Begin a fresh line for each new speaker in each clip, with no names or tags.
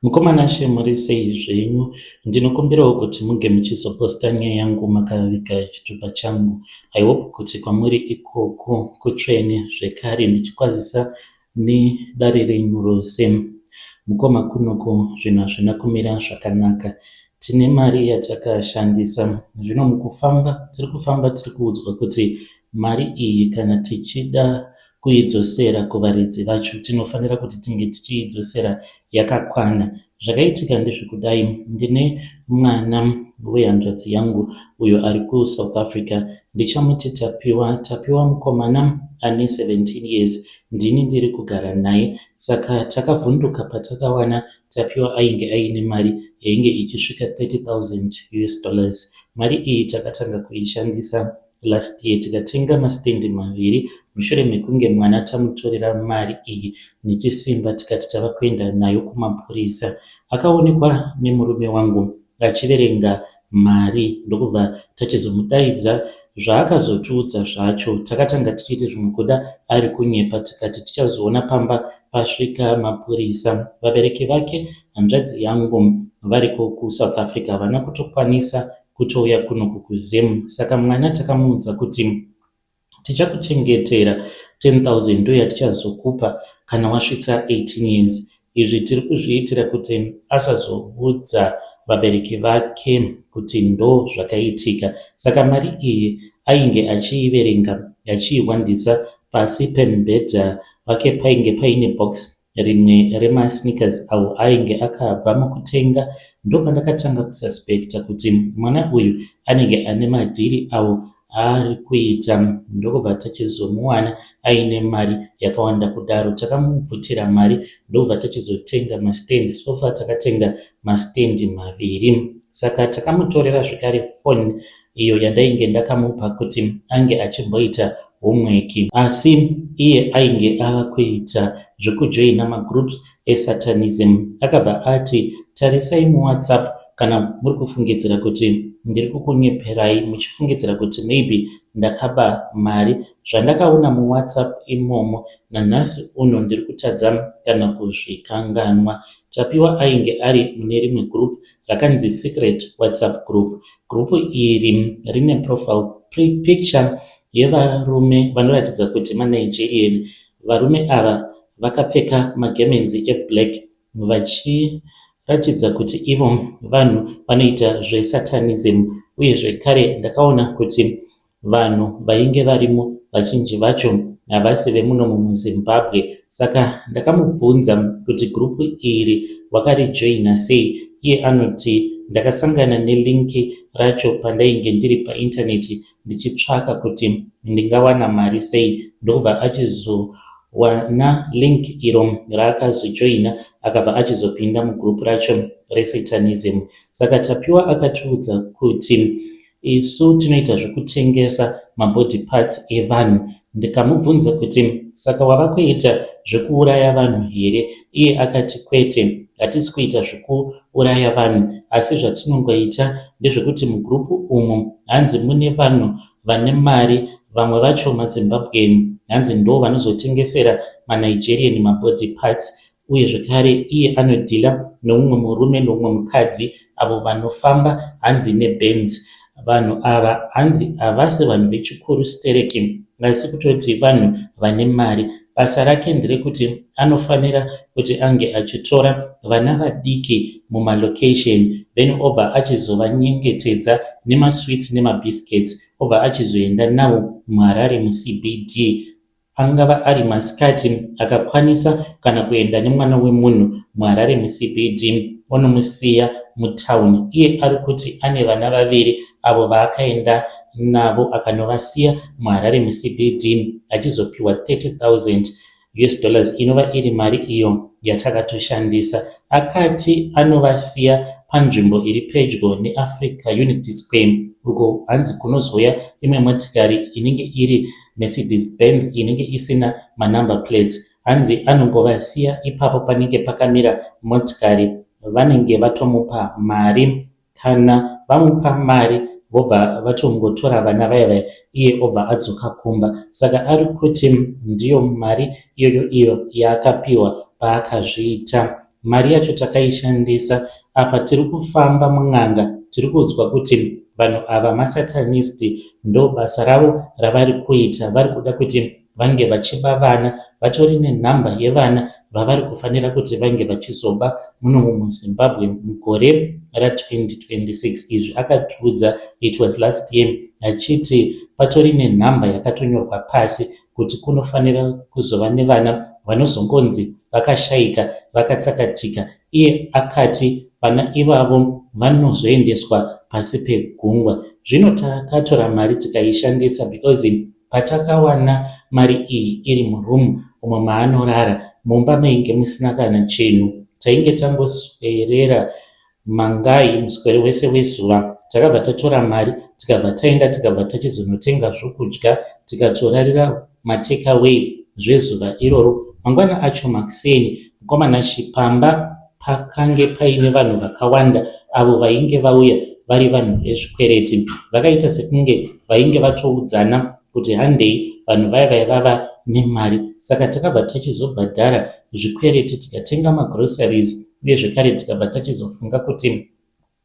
Mukoma Nashe muri sei zvenyu? Ndinokumbirawo kuti muge muchizoposta nyaya yangu makaviga chitupa changu. I hope kuti kwamuri ikoko kutsvene zvekare ndichikwazisa nedare renyu rose. Mukoma kunoko zvinhu hazvina kumira zvakanaka. Tine mari yatakashandisa zvino mukufamba tiri kufamba tiri kuudzwa kuti mari iyi kana tichida kuidzosera kuvaridzi vacho tinofanira kuti tinge tichiidzosera yakakwana. Zvakaitika ndezvekudai, ndine mwana wehanzvadzi yangu uyo ari kuSouth Africa. Ndichamuti Tapiwa. Tapiwa mukomana ane 17 years. Ndini ndiri kugara naye saka takavhunduka patakawana Tapiwa ainge aine mari yainge ichisvika 30,000 US dollars. Mari iyi takatanga kuishandisa last year tikatenga masitendi maviri mushure mekunge mwana tamutorera mari iyi nechisimba tikati tava kuenda nayo kumapurisa. Akaonekwa nemurume wangu achiverenga mari ndokubva tachizomudaidza zvaakazotiudza zvacho takatanga tichiti zvimwe kuda ari kunyepa tikati tichazoona pamba pasvika mapurisa. Vabereki vake hanzvadzi yangu variko kuSouth Africa havana kutokwanisa kutouya kunoku kuZim saka mwana takamuudza kuti tichakuchengetera 10,000 ndoyatichazokupa kana wasvitsa 18 years. Izvi tiri kuzviitira kuti asazoudza vabereki vake kuti ndo zvakaitika. Saka mari iyi ainge achiiverenga achiiwandisa pasi pemubhedha wake painge paine box rimwe remasneakers awo ainge akabva mukutenga. Ndopandakatanga kususpecta kuti mwana uyu anenge ane madhiri awo aari kuita ndokubva tachizomuwana aine mari yakawanda kudaro. Takamubvutira mari ndokubva tachizotenga mastand. So far takatenga mastand maviri. Saka takamutorera zvekare foni iyo yandainge ndakamupa kuti ange achimboita homework asi iye ainge ava kuita zvekujoina magroups esatanism. Akabva ati tarisai muWhatsApp kana muri kufungidzira kuti ndiri kukunyeperai muchifungidzira kuti maybe ndakaba mari. Zvandakaona muWhatsApp imomo nanhasi uno ndiri kutadza kana kuzvikanganwa. Tapiwa ainge ari mune rimwe group rakanzi Secret WhatsApp Group. Group iri rine profile picture yevarume vanoratidza kuti maNigerian. Varume ava vakapfeka magemenzi eblack vachiratidza kuti ivo vanhu vanoita zvesatanism uye zvekare ndakaona kuti Vanhu vainge varimo vazhinji vacho havasi vemunomu muZimbabwe saka ndakamubvunza kuti group iri wakarijoina sei iye anoti ndakasangana nelink racho pandainge ndiri painternet ndichitsvaka kuti ndingawana mari sei ndokubva achizowana link iro raakazojoina akabva achizopinda mugroup racho resatanism. Saka Tapiwa akatiudza kuti Isu tinoita zvekutengesa mabody parts evanhu. Ndikamubvunza kuti saka wava kuita zvekuuraya vanhu here iye akati kwete hatisi kuita zvekuuraya vanhu asi zvatinongoita ndezvekuti mugroup umu hanzi mune vanhu vane mari vamwe vacho maZimbabwean hanzi ndo vanozotengesera maNigerian mabody parts uye zvekare iye anodhila neumwe murume neumwe mukadzi avo vanofamba hanzi neBenz. Vanhu ava hanzi havasi vanhu vechikuru stereki asi kutoti vanhu vane mari. Basa rake nderekuti anofanira kuti ange achitora vana vadiki mumalocation then obva achizovanyengetedza nemasweets nemabiscuits obva achizoenda navo muHarare muCBD. Angava ari masikati akakwanisa kana kuenda nemwana wemunhu muHarare muCBD onomusiya mutown. Iye ari kuti ane vana vaviri avo vaakaenda navo akanovasiya muHarare muCBD achizopiwa 30,000 us dollars inova iri mari iyo yatakatoshandisa. Akati anovasiya panzvimbo iri pedyo neAfrica Unity Square uko hanzi kunozouya imwe motikari inenge iri Mercedes Benz inenge isina manumber plates. Hanzi anongovasiya ipapo panenge pakamira motikari vanenge vatomupa mari. Kana vamupa mari vobva vatongotora vana vaya vaya iye obva adzoka kumba. Saka ari kuti ndiyo mari iyoyo iyo yaakapiwa paakazviita. Mari yacho takaishandisa. Apa tiri kufamba mun'anga tiri kuudzwa kuti vanhu ava masatanist ndobasa ravo ravari kuita vari kuda kuti vange vachiba vana vatori nenhamba yevana vavari kufanira kuti vange vachizoba munomu muZimbabwe mugore ra2026. Izvi akatiudza it was last year achiti patori nenhamba yakatonyorwa pasi kuti kunofanira kuzova nevana vanozongonzi vakashaika vakatsakatika. Iye akati vana ivavo vanozoendeswa pasi pegungwa. Zvino takatora mari tikaishandisa because patakawana mari iyi iri muroom umo maanorara mumba mainge musina kana chinhu. Tainge tangoswerera mangai muswere wese wezuva. Takabva tatora mari tikabva taenda tikabva tachizonotenga zvokudya tikatorarira matakeaway zvezuva iroro. Mangwana acho makuseni mukomana Chipamba pakange paine vanhu vakawanda avo vainge vauya vari vanhu vezvikwereti. Vakaita sekunge vainge vatoudzana kuti handei vanhu vaya vaya vava nemari. Saka takabva tachizobhadhara zvikwereti tikatenga magroceries uye zvekare tikabva tachizofunga kuti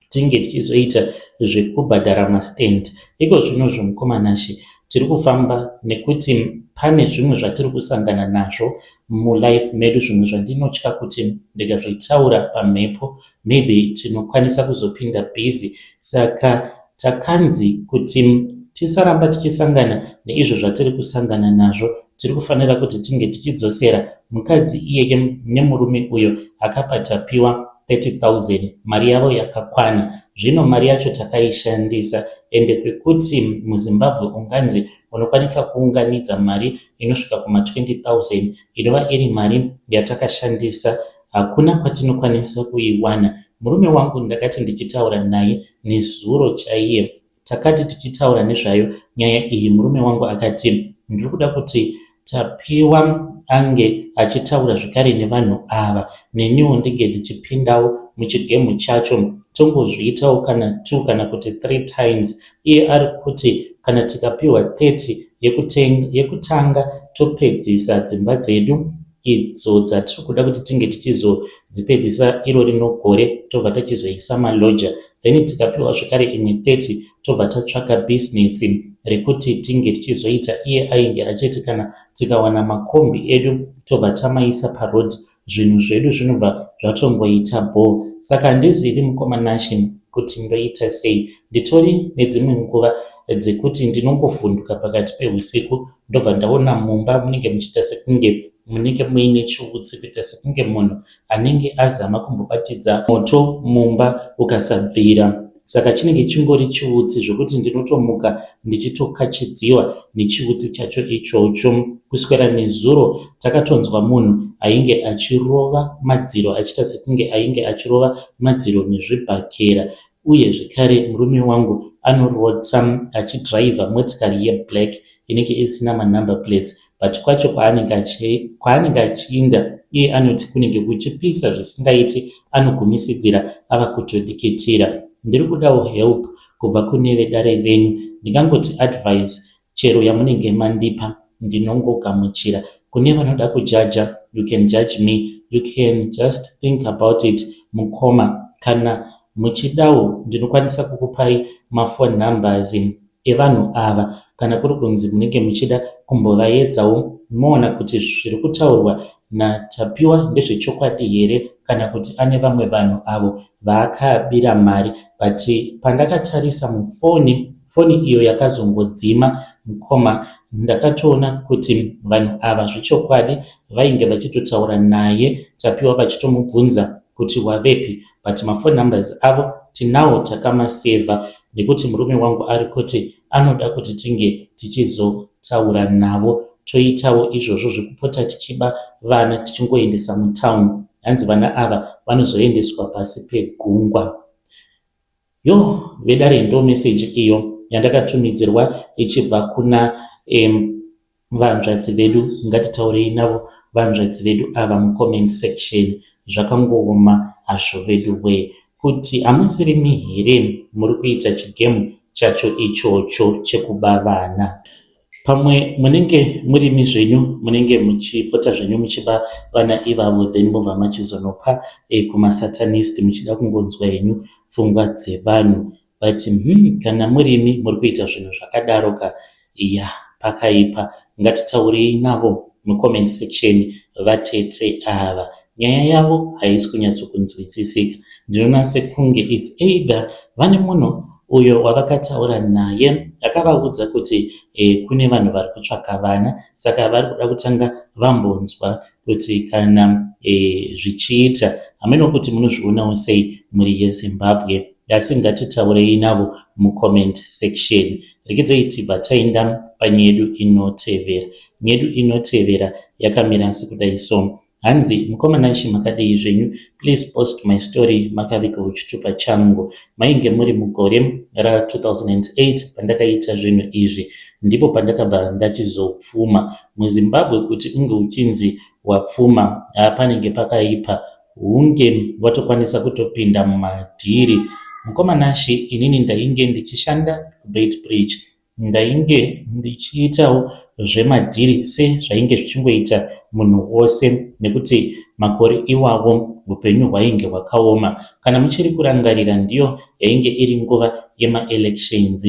tinge tichizoita zvekubhadhara mastand. Iko zvinozvo mukoma Nashe tiri kufamba nekuti pane zvimwe zvatiri kusangana nazvo mulife medu zvimwe zvandinotya kuti ndikazvitaura pamhepo maybe tinokwanisa kuzopinda busy. Saka takanzi kuti tisaramba tichisangana neizvo zvatiri kusangana nazvo tiri kufanira kuti tinge tichidzosera mukadzi iyeye nemurume uyo akapa Tapiwa 30,000 mari yavo yakakwana. Zvino mari yacho takaishandisa ende kwekuti muZimbabwe unganzi unokwanisa kuunganidza mari inosvika kuma 20,000 inova iri mari yatakashandisa hakuna kwatinokwanisa kuiwana. Murume wangu ndakati ndichitaura naye nezuro chaiye takati tichitaura nezvayo nyaya iyi murume wangu akati ndiri kuda kuti Tapiwa ange achitaura zvekare nevanhu ava neniwo ndinge ndichipindawo muchigemu chacho tongozviitawo kana 2 kana kuti 3 times. Iye ari kuti kana tikapiwa 30 yekutanga topedzisa dzimba dzedu idzo dzatiri kuda kuti tinge tichizodzipedzisa iro rino gore tobva tachizoisa malodger then tikapiwa zvekare imwe 30 tobva tatsvaka bhizinesi rekuti tinge tichizoita. Iye ainge achiti kana tikawana makombi edu tobva tamaisa paroad zvinhu zvedu zvinobva zvatongoita bhoo. Saka handizivi mukoma Nashe kuti ndoita sei. Nditori nedzimwe nguva dzekuti ndinongovhunduka pakati pehusiku ndobva ndaona mumba munenge muchiita sekunge munenge muine chiutsi kuita sekunge munhu anenge azama kumbobatidza moto mumba ukasabvira. Saka chinenge chingori chiutsi zvokuti ndinotomuka ndichitokachidziwa nechiutsi chacho ichocho. Kuswera nezuro takatonzwa munhu ainge achirova madziro achiita sekunge ainge achirova madziro nezvibhakera uye zvekare murume wangu anorota achidhiraivha motikari yeblack inenge isina manumber plates but kwacho kwaanenge achiinda iye anoti kunenge kuchipisa zvisingaiti anogumisidzira ava kutodikitira. Ndiri kudawo help kubva kune vedare renyu ndingangoti advice chero yamunenge mandipa ndinongogamuchira. Kune vanoda kujaja you can judge me you can just think about it mukoma kana muchidawo ndinokwanisa kukupai maphone numbers evanhu ava kana kuri kunzi munenge muchida kumbovaedzawo moona kuti zviri kutaurwa naTapiwa ndezvechokwadi here kana kuti ane vamwe vanhu avo vaakabira mari. But pandakatarisa mufoni foni iyo yakazongodzima mukoma ndakatoona kuti vanhu ava zvechokwadi vainge vachitotaura naye Tapiwa vachitomubvunza kuti wavepi but maphone numbers avo tinawo takamasevha nekuti murume wangu ari kuti anoda kuti tinge tichizotaura navo toitawo izvozvo zvekupota tichiba vana tichingoendesa mutown. Hanzi vana ava vanozoendeswa pasi pegungwa. Yo vedare ndo meseji iyo yandakatumidzirwa ichibva kuna vanzvadzi vedu. Ngatitaurei navo vanzvadzi vedu ava mucomment section. Zvakangooma hazvo vedu wee kuti hamusirimi here muri kuita chigemu chacho ichocho chekuba vana. Pamwe munenge murimi zvenyu munenge muchipota zvenyu muchiba vana ivavo then mobva machizonopa kumasatanist muchida kungonzwa henyu pfungwa dzevanhu. But kana murimi muri kuita zvinhu zvakadaro ka, ya, pakaipa. Ngatitaurei navo mucomment section vatete ava. Nyaya yavo haisi kunyatsokunzwisisika. Ndinoona sekunge it's either vane munhu uyo wavakataura naye akavaudza kuti kune vanhu vari kutsvaka vana, saka vari kuda kutanga vambonzwa kuti kana zvichiita. Hameno kuti munozvionawo sei mhuri yeZimbabwe, asi ngatitaurei navo mucomment section. Regedzei tibva taenda panyaya yedu inotevera. Nyaya yedu inotevera yakamira sekudai so. Hanzi, "Mukoma Nashe, makadii zvenyu? Please post my story makavigawo chitupa changu. Mainge muri mugore ra2008 pandakaita zvinhu izvi, ndipo pandakabva ndachizopfuma. MuZimbabwe kuti unge uchinzi wapfuma, panenge pakaipa, hunge watokwanisa kutopinda mumadhiri. Mukoma Nashe, inini ndainge ndichishanda kuBeitbridge. Ndainge ndichiitawo zvemadhiri sezvainge zvichingoita munhu wose, nekuti makore iwawo upenyu hwainge hwakaoma. Kana muchiri kurangarira, ndiyo yainge iri nguva yemaelections.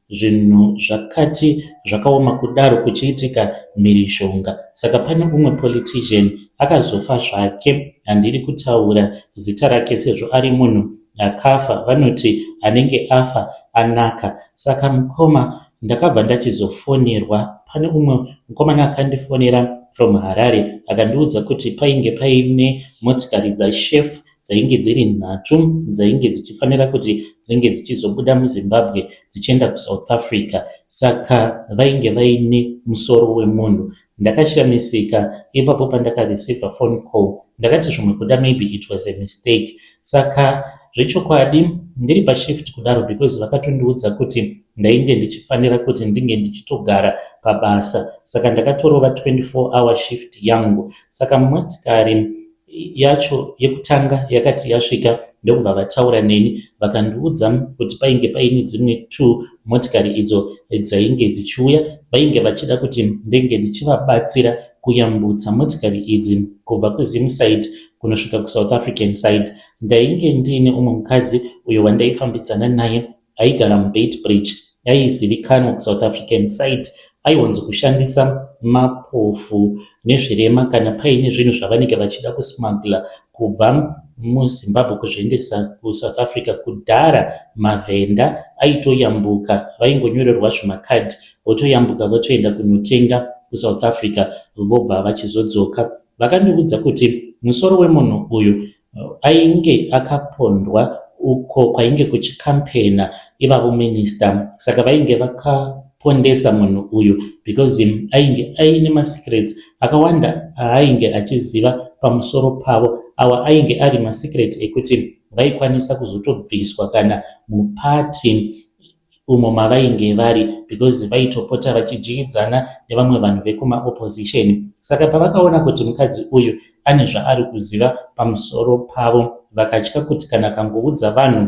Zvinhu zvakati zvakaoma kudaro, kuchiitika mhirizhonga. Saka pane umwe politician akazofa zvake, handiri kutaura zita rake sezvo ari munhu akafa, vanoti anenge afa anaka. Saka mukoma, ndakabva ndachizofonerwa. Pane umwe mukomana akandifonera from Harare, akandiudza kuti painge paine motikari dzashefu dzainge dziri nhatu dzainge dzichifanira kuti dzinge dzichizobuda muZimbabwe dzichienda kuSouth Africa, saka vainge vaine musoro wemunhu. Ndakashamisika ipapo pandakareceiva phone call. Ndakati zvimwe kuda maybe it was a mistake. Saka zvechokwadi ndiri pashift kudaro, because vakatondiudza kuti ndainge ndichifanira kuti ndinge ndichitogara pabasa, saka ndakatorova 24 hour shift yangu. Saka motikari yacho yekutanga yakati yasvika, ndokubva vataura neni, vakandiudza kuti painge paine dzimwe two motikari idzo dzainge dzichiuya, vainge vachida kuti ndenge ndichivabatsira kuyambutsa motikari idzi kubva kuZim side kunosvika kuSouth African side. Ndainge ndiine umwe mukadzi uyo wandaifambidzana naye aigara muBeitbridge, aizivikanwa kuSouth African side. Aiwanzokushandisa mapofu nezvirema kana paine zvinhu zvavanenge vachida kusmuggla kubva muZimbabwe kuzviendesa kuSouth Africa. Kudhara mavhenda aitoyambuka, vaingonyorerwa zvimakadhi, votoyambuka votoenda kunotenga kuSouth Africa, vobva vachizodzoka. Vakandiudza kuti musoro wemunhu uyu ainge akapondwa uko kwainge kuchikampena ivavo minista, saka vainge vakapondesa munhu uyu because ainge aine masecrets akawanda aainge achiziva pamusoro pavo. Awa ainge ari masecret ekuti vaikwanisa kuzotobviswa kana mupati umo mavainge vari, because vaitopota vachidyidzana nevamwe vanhu vekumaopposition. Saka pavakaona kuti mukadzi uyu ane zvaari kuziva pamusoro pavo, vakatya kuti kana akangoudza vanhu,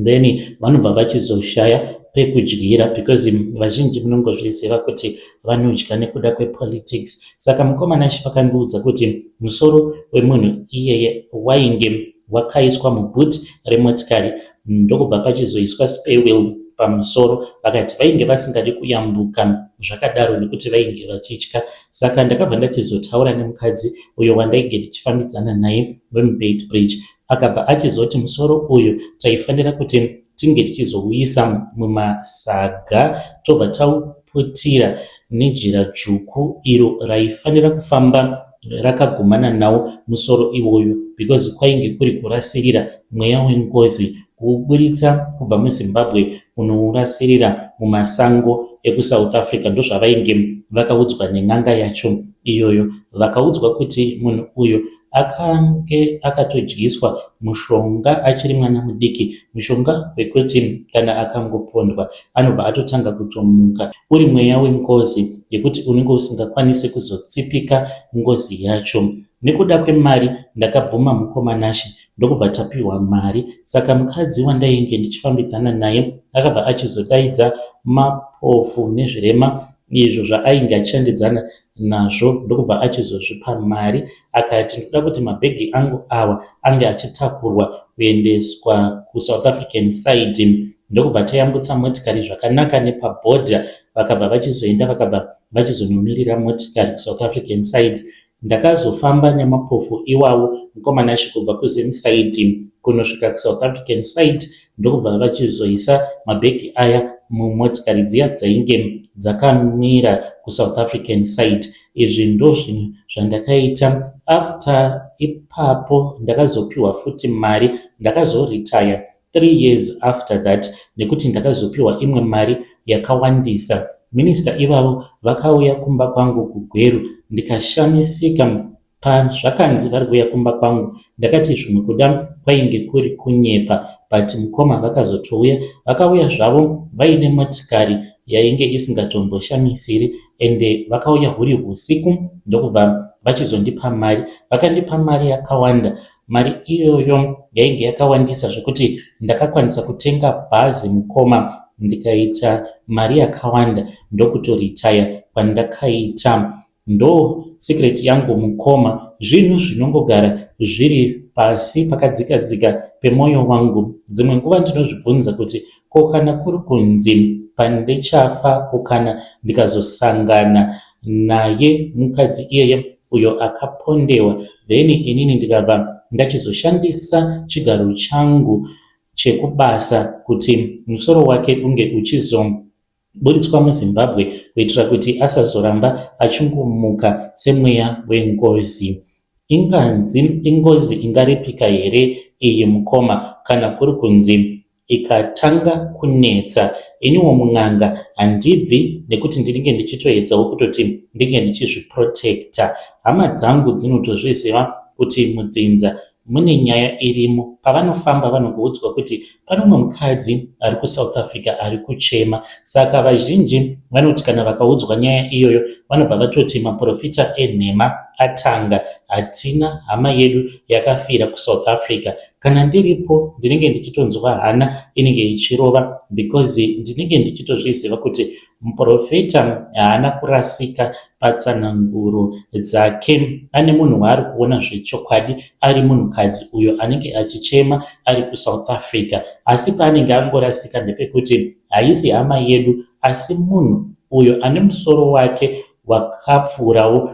then vanobva vachizoshaya pekudyira, because vazhinji munongozviziva kuti vanodya nekuda kwepolitics. Saka mukomana vakandiudza kuti musoro wemunhu iyeye wainge wakaiswa muboot remotikari, ndokubva pachizoiswa spare wheel pamusoro. Vakati vainge vasingadi kuyambuka zvakadaro nekuti vainge vachitya. Saka ndakabva ndachizotaura nemukadzi uyo wandainge ndichifambidzana naye wemuBeitbridge. Akabva achizoti musoro uyu taifanira kuti tinge tichizouisa mumasaga, tobva tauputira nejira dzvuku iro raifanira kufamba rakagumana nawo musoro iwoyo, because kwainge kuri kurasirira mweya wengozi, kuuburitsa kubva muZimbabwe kunourasirira mumasango ekuSouth Africa. Ndozvavainge vakaudzwa nen'anga yacho iyoyo. Vakaudzwa kuti munhu uyu akange akatodyiswa mushonga achiri mwana mudiki, mushonga wekuti kana akangopondwa anobva atotanga kutomuka uri mweya wengozi yekuti unenge usingakwanisi kuzotsipika ngozi yacho. Nekuda kwemari ndakabvuma, mukoma Nashe, ndokubva tapiwa mari. Saka mukadzi wandainge ndichifambidzana naye akabva achizodaidza mapofu nezvirema. izvo zvaainge achishandidzana nazvo ndokubva achizozvipa mari akati ndoda kuti mabhegi angu awa ange achitakurwa kuendeswa kuSouth African side. Ndokubva tayambutsa motikari zvakanaka nepabhodha, vakabva vachizoenda vakabva vachizonomirira motikari kuSouth African side. Ndakazofamba nemapofu iwawo mukomana Nashe kubva kuZim side kunosvika kuSouth African side, ndokubva vachizoisa mabhegi aya mumotikari dziya dzainge dzakamira kuSouth African side. Izvi ndo zvinhu zvandakaita. After ipapo ndakazopiwa futi mari. Ndakazoretire 3 years after that nekuti ndakazopiwa imwe mari yakawandisa. Minista ivavo vakauya kumba kwangu kuGweru. Ndikashamisika pazvakanzi vari kuuya kumba kwangu. Ndakati zvimwe kuda kwainge kuri kunyepa, but mukoma vakazotouya. Vakauya zvavo vaine motikari yainge isingatomboshamisiri, ende vakauya huri usiku ndokubva vachizondipa mari. Vakandipa mari yakawanda. Mari iyoyo yainge yakawandisa zvekuti ndakakwanisa kutenga bhazi, mukoma, ndikaita mari yakawanda ndokutoretire kwandakaita. Ndo secret yangu, mukoma. Zvinhu zvinongogara zviri pasi pakadzika dzika pemwoyo wangu. Dzimwe nguva ndinozvibvunza kuti ko kana kuri kunzi pandichafa, ko kana ndikazosangana naye mukadzi iyeye uyo akapondewa, then inini ndikabva ndachizoshandisa chigaro changu chekubasa kuti musoro wake unge uchizoburitswa muZimbabwe kuitira kuti asazoramba achingomuka semweya wengozi. Inganzi ingozi ingaripika here iyi, mukoma, kana kuri kunzi ikatanga kunetsa? Iniwo mun'anga handibvi nekuti ndinenge ndichitoedzawo kutoti ndinge ndichizviprotecta. Hama dzangu dzinotozviziva kuti mudzinza mune nyaya irimo. Pavanofamba vanongoudzwa kuti pane umwe mukadzi ari kuSouth Africa ari kuchema. Saka vazhinji vanoti kana vakaudzwa nyaya iyoyo vanobva vatoti maprofita enhema atanga, hatina hama yedu yakafira kuSouth Africa. Kana ndiripo ndinenge ndichitonzwa hana inenge ichirova because ndinenge ndichitozviziva kuti muprofita haana kurasika patsananguro dzake. Ane munhu waari kuona zvechokwadi ari munhukadzi uyo anenge achichema ari kuSouth Africa, asi paanenge angorasika ndepekuti haisi hama yedu, asi munhu uyo ane musoro wake wakapfuurawo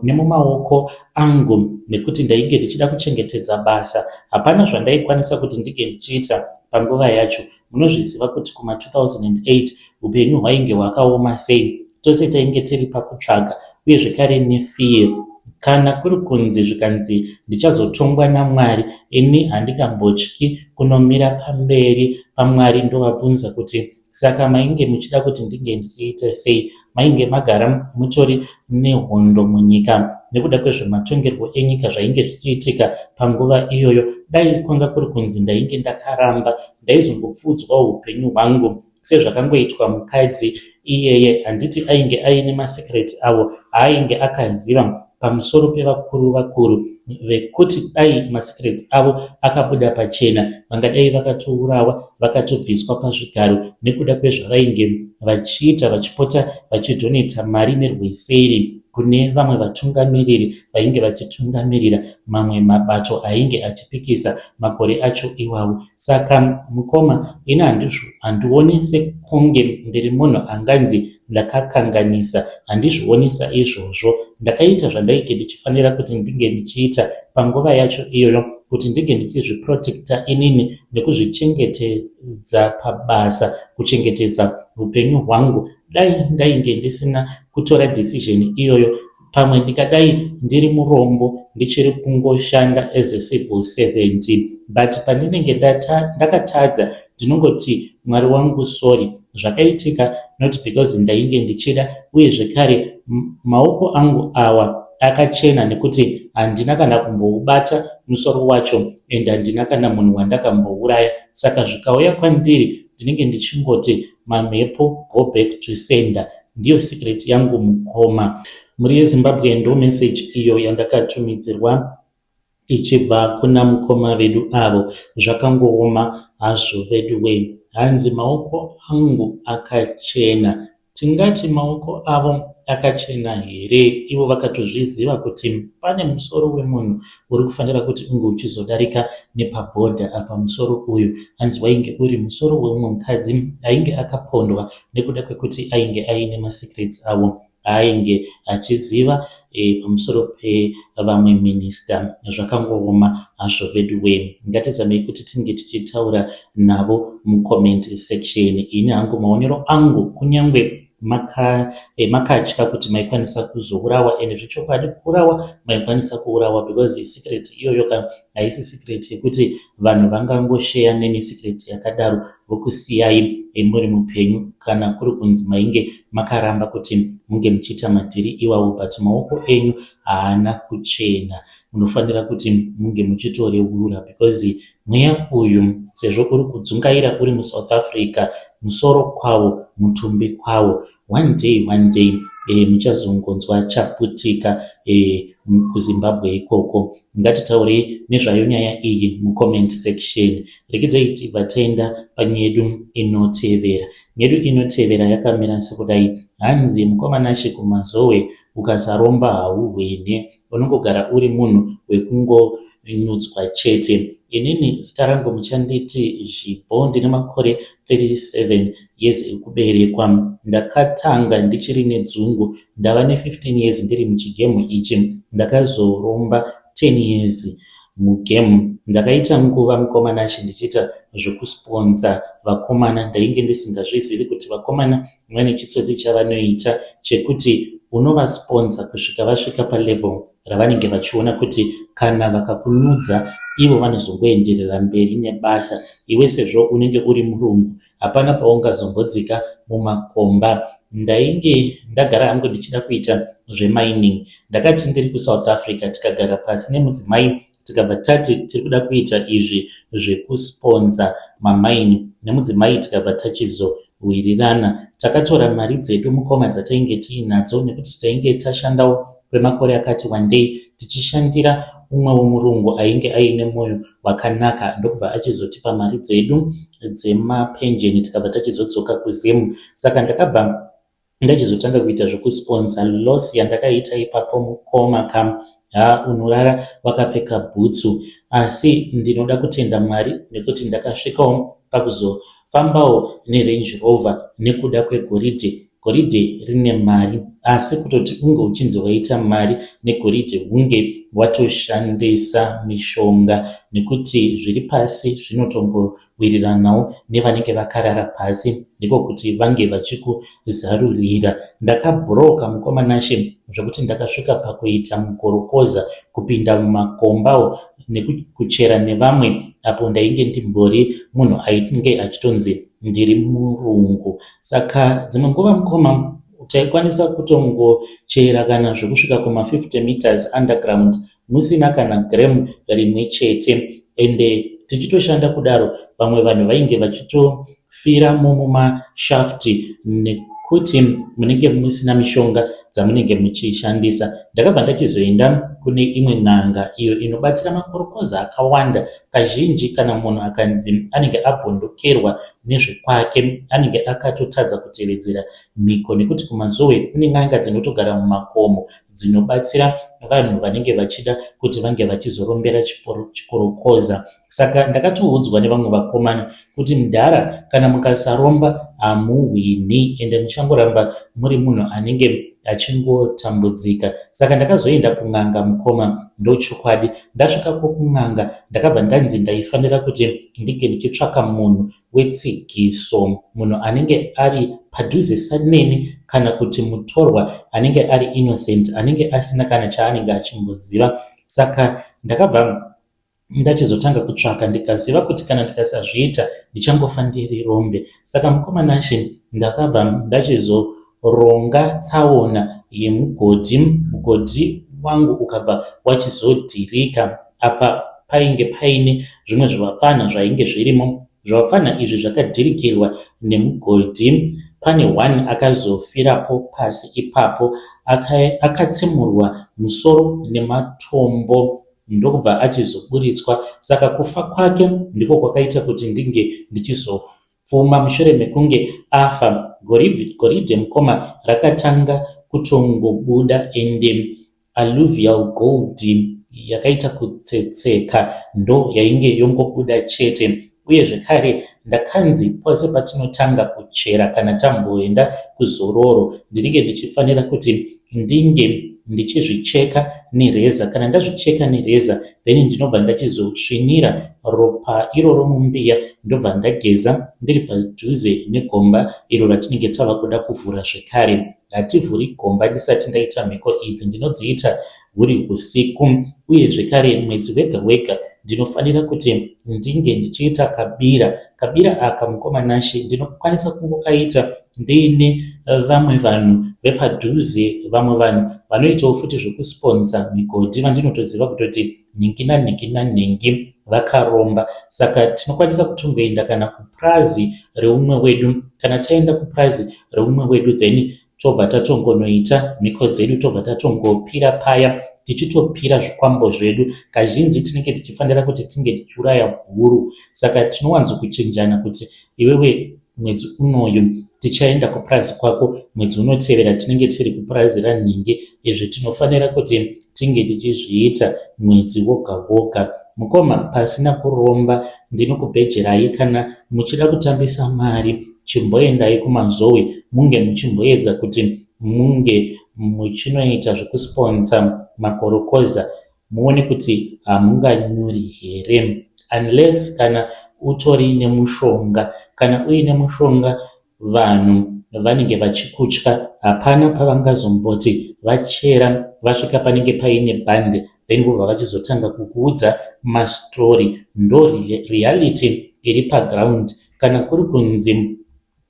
nemumaoko angu nekuti ndainge ndichida kuchengetedza basa. Hapana zvandaikwanisa kuti ndinge ndichiita panguva yacho. Munozviziva kuti kuma2008 upenyu hwainge hwakaoma sei. Tose tainge tiri pakutsvaga uye zvekare nefear. Kana kuri kunzi zvikanzi ndichazotongwa naMwari, ini handingambotyi kunomira pamberi paMwari ndovabvunza kuti saka mainge muchida kuti ndinge ndichiita sei? Mainge magara mutori nehondo munyika nekuda kwezvematongerwo enyika zvainge zvichiitika panguva iyoyo. Dai kwanga kuri kunzi ndainge ndakaramba, ndaizongopfuudzwawo upenyu hwangu sezvakangoitwa mukadzi iyeye. Handiti ainge aine masecret avo aainge akaziva pamusoro pevakuru vakuru vekuti dai masecrets avo akabuda pachena vangadai vakatourawa, vakatobviswa pazvigaro nekuda kwezvavainge vachiita, vachipota vachidonata mari nerweseri kune vamwe vatungamiriri vainge vachitungamirira mamwe mabato ainge achipikisa makore acho iwawo. Saka mukoma, ini handioni sekunge ndiri munhu anganzi ndakakanganisa. Handizvioni saizvozvo. Ndakaita zvandainge ndichifanira kuti ndinge ndichiita panguva yacho iyoyo kuti ndinge ndichizviprotecta inini nekuzvichengetedza pabasa, kuchengetedza upenyu hwangu. Dai ndainge ndisina kutora decision iyoyo, pamwe ndingadai ndiri murombo, ndichiri kungoshanda as a civil servant. But pandinenge ndakatadza ndinongoti Mwari wangu sorry, zvakaitika not because ndainge ndichida. Uye zvekare maoko angu awa akachena nekuti handina kana kumboubata musoro wacho and handina kana munhu wandakambouraya. Saka zvikauya kwandiri ndinenge ndichingoti mamhepo, go back to sender. Ndiyo secret yangu, mukoma. Mhuri yeZimbabwe, ndo message iyo yandakatumidzirwa ichibva kuna mukoma vedu avo. Zvakangooma hazvo vedu wei. Hanzi maoko angu akachena. Tingati maoko avo akachena here ivo vakatozviziva kuti pane musoro wemunhu uri kufanira kuti unge uchizodarika nepabhodha apa musoro uyu hanzi wainge uri musoro weumwe mukadzi ainge akapondwa nekuda kwekuti ainge aine masecrets avo aainge achiziva e, pamusoro pevamwe minista. Zvakangooma hazvo veduwee. Ngatizamei kuti tinge tichitaura navo mucomment section. Ini hangu maonero angu kunyangwe maka, eh, makatya kuti maikwanisa kuzourawa ende zvechokwadi kuurawa maikwanisa kuurawa because secret iyoyo ka haisi secret yekuti vanhu vangangosheya nemi secret yakadaro vokusiyai muri mupenyu kana kuri kunzi mainge makaramba kuti munge muchiita madhiri iwawo but maoko enyu haana kuchena munofanira kuti munge muchitoreurura because mweya uyu sezvo uri kudzungaira uri muSouth Africa musoro kwawo mutumbi kwawo one day one day e, muchazongonzwa chaputika e, kuZimbabwe ikoko. Ngatitaurei nezvayo nyaya iyi mucomment section. Regedzai tibva taenda panyedu inotevera. Nyedu inotevera yakamira sekudai. Hanzi mukoma Nashe kuMazowe ukasaromba hauhwine. Unongogara uri munhu wekungonyudzwa chete. Inini zita rangu muchanditi Zhipo, ndine makore 37 years ekuberekwa. Ndakatanga ndichiri nedzungu, ndava ne15 years ndiri muchigemu ichi. Ndakazoromba 10 years mugemu. Ndakaita nguva mukoma Nashe ndichiita zvekusponsa vakomana. Ndainge ndisingazvizivi kuti vakomana vane chitsotsi chavanoita chekuti unovasponsa kusvika vasvika palevel ravanenge vachiona kuti kana vakakunudza ivo vanozongoenderera mberi nebasa. Iwe sezvo unenge uri murungu hapana paungazombodzika mumakomba. Ndainge ndagara hangu ndichida kuita zvemining. Ndakati ndiri kuSouth Africa tikagara pasi nemudzimai tikabva tati tiri kuda kuita izvi zvekusponsa mamaini nemudzimai tikabva tachizowirirana. Takatora mari dzedu mukoma dzatainge tiinadzo nekuti tainge tashandawo kwemakore akati wandei tichishandira umwewo murungu ainge aine mwoyo wakanaka ndokubva achizotipa mari dzedu dzemapenjeni tikabva tachizodzoka kuZim. Saka ndakabva ndachizotanga kuita zvekusponsa loss yandakaita ipapo mukoma kam ha unorara wakapfeka bhutsu asi ndinoda kutenda Mwari nekuti ndakasvikawo pakuzofambawo neRange Rover nekuda kwegoridhe. Goridhe rine mari asi kutoti unge uchinzi waita mari negoridhe hunge watoshandisa mishonga nekuti zviri pasi zvinotongowiriranawo nevanenge vakarara pasi ndiko kuti vange vachikuzarurira. Ndakabhuroka mukoma Nashe zvekuti ndakasvika pakuita mukorokoza kupinda mumakombawo nekuchera nevamwe apo ndainge ndimbori munhu ainge achitonzi ndiri murungu. Saka dzimwe nguva mukoma taikwanisa kutongochera kana zvekusvika kuma 50 meters underground musina kana gram rimwe chete ende tichitoshanda kudaro vamwe vanhu vainge vachitofiramo mumashaft nekuti munenge musina mishonga dzamunenge muchishandisa. Ndakabva ndachizoenda kune imwe n'anga iyo inobatsira makorokoza akawanda. Kazhinji kana munhu akanzi anenge abvondokerwa nezvekwake anenge akatotadza kutevedzera mhiko nekuti kuMazowe kune n'anga dzinotogara mumakomo dzinobatsira vanhu vanenge vachida kuti vange vachizorombera chikorokoza. Saka ndakatoudzwa nevamwe vakomana kuti mudhara kana mukasaromba hamuhwini ende muchangoramba muri munhu anenge achingotambudzika. Saka ndakazoenda kun'anga mukoma ndochokwadi. Ndasvikako kun'anga ndakabva ndanzi ndaifanira kuti ndinge ndichitsvaka munhu wetsigiso, munhu anenge ari padhuzesa neni kana kuti mutorwa anenge ari innocent anenge asina kana chaanenge achimboziva. Saka ndakabva ndachizotanga kutsvaka ndikaziva kuti kana ndikasazviita ndichangofa ndiri rombe. Saka mukoma Nashe ndakabva ndachizoronga tsaona yemugodhi, mugodhi wangu ukabva wachizodhirika. Apa painge paine zvimwe zvivapfanha zvainge zvirimo. Zvivapfanha izvi zvakadhirikirwa nemugodhi. Pane one akazofirapo pasi ipapo akatsemurwa musoro nematombo ndokubva achizoburitswa. Saka kufa kwake ndiko kwakaita kuti ndinge ndichizo. pfuma mushure mekunge afa. Goridhe mukoma rakatanga kutongobuda ende alluvial gold yakaita kutsetseka ndo yainge yongobuda chete. Uye zvekare ndakanzi pose patinotanga kuchera kana tamboenda kuzororo ndinenge ndichifanira kuti ndinge ndichizvicheka nereza. Kana ndazvicheka nereza then ndinobva ndachizosvinira ropa iroro mumbiya ndobva ndageza ndiri padhuze negomba iro ratinenge tava kuda kuvhura zvekare. Hativhuri gomba ndisati ndaita mhiko idzi, ndinodziita huri husiku uye zvekare mwedzi wega wega ndinofanira kuti ndinge ndichiita kabira. Kabira aka mukoma Nashe ndinokwanisa kungokaita ndiine vamwe vanhu vepadhuze, vamwe vanhu vanoitawo futi zvekusponsa migodhi vandinotoziva kutoti nhingi nanhingi nanhingi vakaromba. Saka tinokwanisa kutongoenda kana kupurazi reumwe wedu. Kana taenda kupurazi reumwe wedu then tobva tatongonoita mhiko dzedu tobva tatongopira paya tichitopira zvikwambo zvedu. Kazhinji tinenge tichifanira kuti tinge tichiuraya bhuru saka tinowanzokuchinjana kuti iwewe mwedzi unoyu tichaenda kupurazi kwako, mwedzi unotevera tinenge tiri kupurazi ranhingi. Izvi tinofanira kuti tinge tichizviita mwedzi woga woga. Mukoma pasina kuromba ndinokubhejerai kana muchida kutambisa mari chimboendai kuMazowe munge muchimboedza kuti munge muchinoita zvekusponsa makorokoza muone kuti hamunganyuri here unless kana utori nemushonga. Kana uine mushonga vanhu vanenge vachikutya hapana pavangazomboti vachera vasvika panenge paine bhande then vobva vachizotanga kukuudza mastori. Ndo reality iri paground. Kana kuri kunzi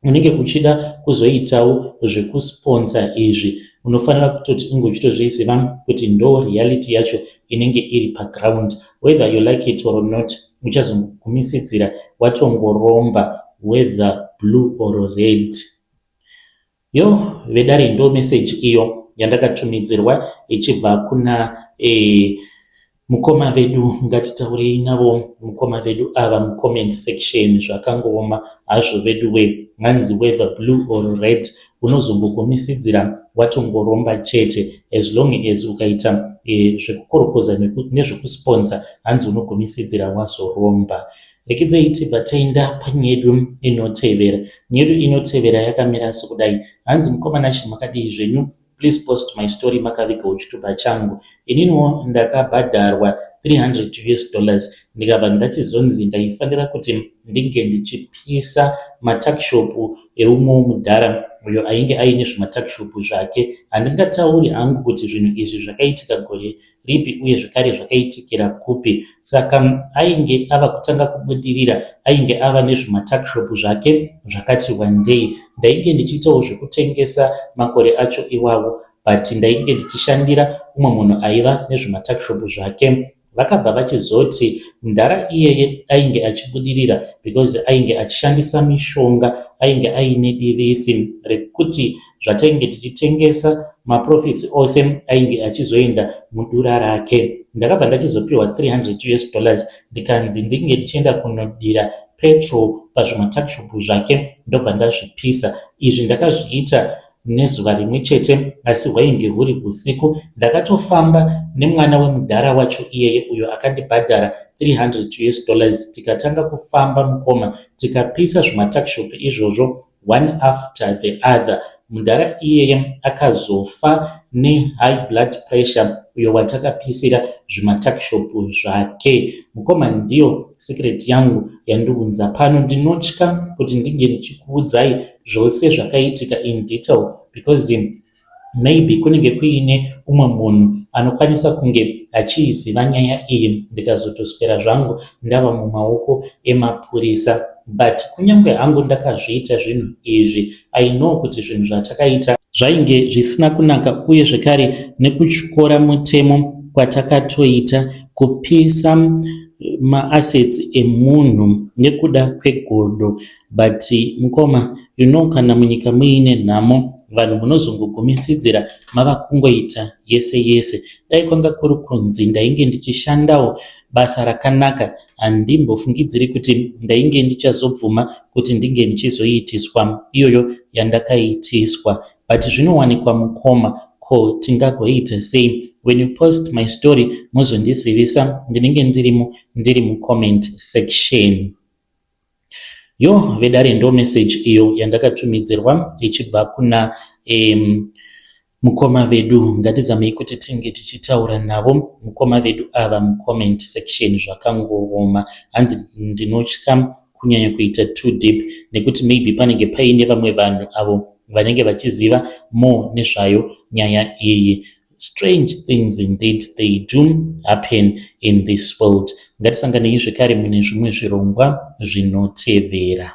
unenge uchida kuzoitawo zvekusponsa izvi unofanira kutoti unge uchitozviziva kuti ndo reality yacho inenge iri paground. Whether you like it or not uchazongogumisidzira watongoromba whether blue or red. Yo vedare ndo message iyo yandakatumidzirwa ichibva kuna mukoma vedu. Ngatitaurei navo mukoma vedu ava mucomment section. Zvakangooma hazvo vedu we. Hanzi whether blue or red unozongogumisidzira watongoromba chete as long as ukaita zvekukorokoza nezvekusponsa hanzi unogumisidzira wazoromba. Rekidzei tibva taenda panyedu inotevera. Nyedu inotevera yakamira sokudai. Hanzi mukoma Nashe makadii zvenyu? Please post my story makavigawo chitupa changu. Ininiwo ndakabhadharwa 300 US dollars ndikabva ndachizonzi ndaifanira kuti ndinge ndichipisa matuckshop eumwewo mudhara uyo ainge aine zvimatuckshop zvake. Handingatauri hangu kuti zvinhu izvi zvakaitika gore ripi uye zvekare zvakaitikira kupi. Saka ainge ava kutanga kubudirira, ainge ava nezvimatuckshop zvake zvakati wandei. Ndainge ndichiitawo zvekutengesa makore acho iwawo but ndainge ndichishandira umwe munhu aiva nezvimatuckshop zvake. Vakabva vachizoti mudhara iyeye ainge achibudirira because ainge achishandisa mishonga, ainge aine divisi rekuti zvatainge tichitengesa maprofits ose ainge achizoenda mudura rake. Ndakabva ndachizopiwa 300 US dollars ndikanzi ndinge ndichienda kunodira petrol pazvimatuckshop zvake ndobva ndazvipisa. Izvi ndakazviita nezuva rimwe chete asi hwainge huri usiku. Ndakatofamba nemwana wemudhara wacho iyeye uyo akandibhadhara 300 US dollars tikatanga kufamba mukoma tikapisa zvimatuckshop izvozvo one after the other. Mudhara iyeye akazofa nehigh blood pressure uyo watakapisira zvimatuckshop zvake. Mukoma ndiyo secret yangu yandiunza pano. Ndinotya kuti ndinge ndichikuudzai zvose zvakaitika in detail because maybe kunenge kuine umwe munhu anokwanisa kunge achiiziva nyaya iyi ndikazotoswera zvangu ndava mumaoko emapurisa. But kunyange hangu ndakazviita zvinhu izvi, I know kuti zvinhu zvatakaita zvainge zvisina kunaka uye zvekare nekutyora mutemo kwatakatoita kupisa maassets emunhu nekuda kwegodo. But mukoma You know kana munyika muine nhamo vanhu munozongogumisidzira mava kungoita yese yese. Dai kwanga kuri kunzi ndainge ndichishandawo basa rakanaka handimbofungidziri kuti ndainge ndichazobvuma kuti ndinge ndichizoitiswa iyoyo yandakaitiswa. But zvinowanikwa mukoma ko tingagoita sei? When you post my story mozondizivisa ndinenge ndirimo ndiri mucomment section. Yo vedare ndo message iyo yandakatumidzirwa ichibva kuna mukoma vedu. Ngatizamei kuti tinge tichitaura navo mukoma vedu ava mucomment section. Zvakangooma hanzi ndinotya kunyanya kuita too deep nekuti maybe panenge paine vamwe vanhu avo vanenge vachiziva more nezvayo nyaya iyi. Strange things indeed, they do happen in this world. Ngatisanganei zvekare mune zvimwe zvirongwa zvinotevera.